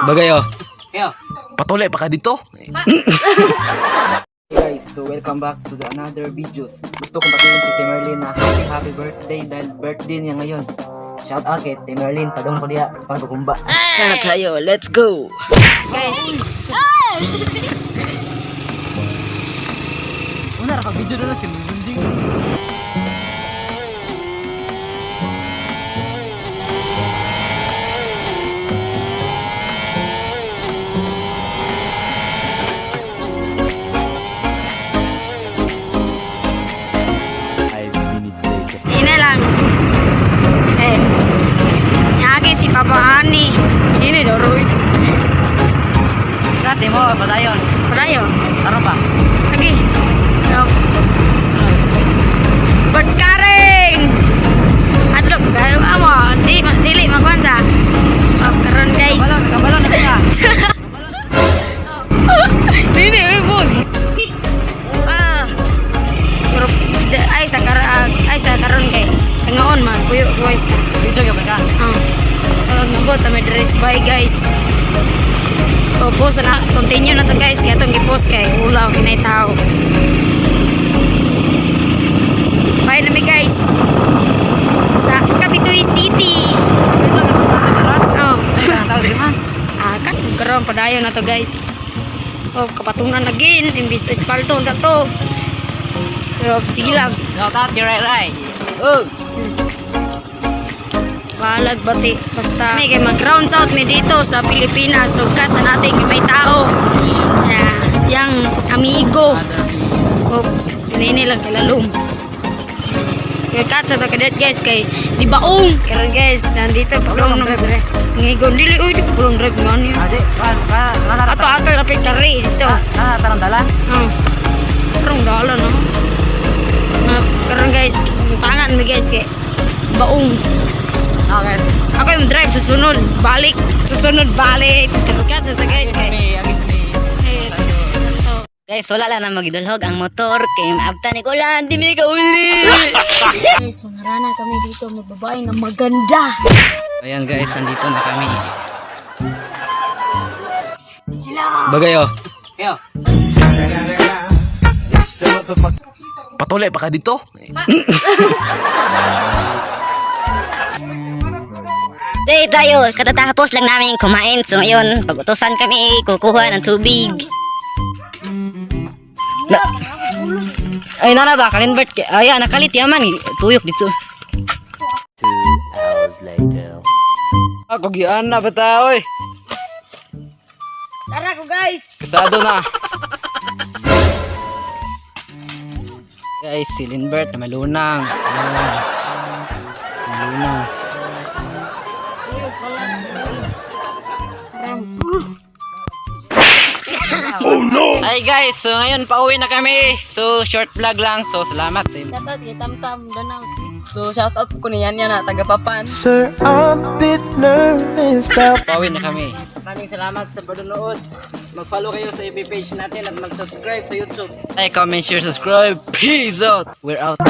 Bagay oh. Yo. Patuloy pa ka dito. Hey guys, so welcome back to the another videos. Gusto kong batiin si Timerlin na happy happy birthday dahil birthday niya ngayon. Shout out kay Timerlin, padung ko diya, pagkukumba. Sana tayo, let's go! Guys, Una ra ka video na lang kinulunding. Ina lang. Eh. Nyagi si Papa Ani. Ini doroy. Dati mo, padayon. Padayon. Ano pa? Lagi. No. Birds karing. Adlok kayo amo. Di dili makuan sa. Oh, karon guys. Kabalo na ka. Dili may bugs. Ah. Pero ay sa ay sa karon kay tangaon man kuyo guys ta. Video gyud ka. Ah. Karon mo ta may dress bye guys. O post na continue na to guys kay atong gi-post kay ulaw kinay tao. Bye na mi guys. Sa Capitoy City. Oh. Tao diri man. Ah, kan karon padayon na to guys. Oh, kapatunan again imbis na espaldo unta to. Pero sige lang, Shout out kay Rai Rai. Oh. balag bati. Basta may kay mag rounds out mi dito sa Pilipinas. So kat sa natin kay may tao. Na yang amigo. Oh, nini lang kilalom. Kay kat sa to kadet guys kay di baong. Karon guys, nandito pulong Pulong drive dire. Ngigon dili oy di pulong drive ngani. Ade, pa pa Ato ato rapid kari dito. Ah, tarong dalan. Oh. Karong dala no. Ah, karon guys, tangan mi guys kay baong. Ah, guys. Ako yung drive susunod, balik, susunod balik. Kasi to guys kay. Kami, agi kami. Eh, to. Guys, wala lang na magidulhog ang motor kay maabtan ni ulan, di mi kauli. Guys, mangarana kami dito, may babae na maganda. Ayan guys, andito na kami. Bagay oh. Yo. Patuloy pa ka dito. Day tayo, katatapos lang namin kumain. So ngayon, pag-utusan kami, kukuha ng tubig. Na. Ay nara ba kalinbert ay nakalit yaman tuyok dito. Ako gian na bata oy. Tara ko guys. Kasado na. Guys, si Linbert na malunang. Ayan. Malunang. Ay guys, so ngayon pauwi na kami. So short vlog lang. So salamat. Shout out kay Tamtam Danau. So, shout out ko niyan yan na, taga Papan. Sir, I'm a bit nervous about Pauwi na kami. Maraming salamat sa panonood. Mag-follow kayo sa FB page natin at mag-subscribe sa YouTube. Like, comment, share, subscribe. Peace out. We're out.